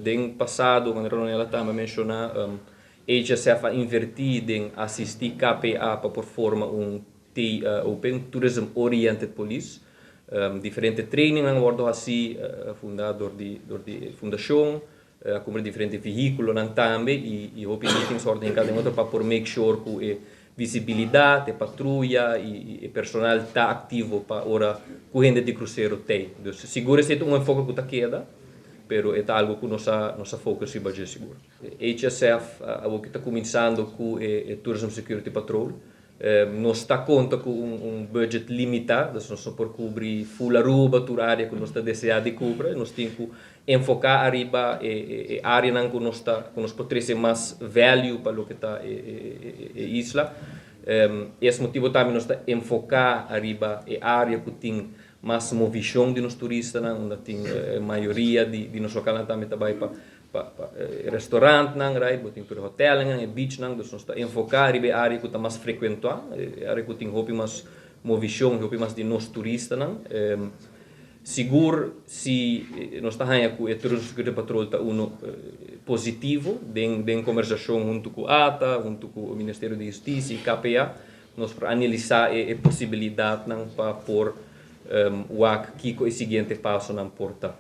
Den pasado, manera Ronella tambe a menciona, HSF a inverti den asisti KPA pa por forma un TOP, un Tourism Oriented Police. Diferente training a wordo haci, funda door di fundacion, como diferente vehiculo tambe y hopi meetings orden cada otro pa por make sure cu e visibilidad, e patruya y personal ta activo pa ora cu hende di crucero tin. Dus sigur esey ta un enfoke cu ta keda, pero e ta algo cu nos a focus riba sigur. HSF awor ta cuminsando cu e Tourism Security Patrol. Nos ta conta cu un budget limita, dus nos no por cubri full Aruba, tur area cu nos ta desea di cubri, nos tin cu enfoca ariba e area cu nos ta cu nos por trece mas value pa loke ta e isla. E motibo tambe nos ta enfoca ariba e area cu tin mas movecion di nos turistanan, unda tin mayoria di nos local tambe pa restaurant nan, right, bo tin tur hotel nan, e beach nan, dus nos ta enfoca riba e area cu ta mas frecuenta, e area cu tin hopi mas movecion, hopi mas di nos turistanan. Sigur si nos ta haya cu e Tourism Security Patrol ta uno positivo den conversacion hunto cu ATA, hunto cu Ministerio di Husticia y KPA, nos por analisa e posibilidad nan pa por wak kico e siguiente paso nan por ta.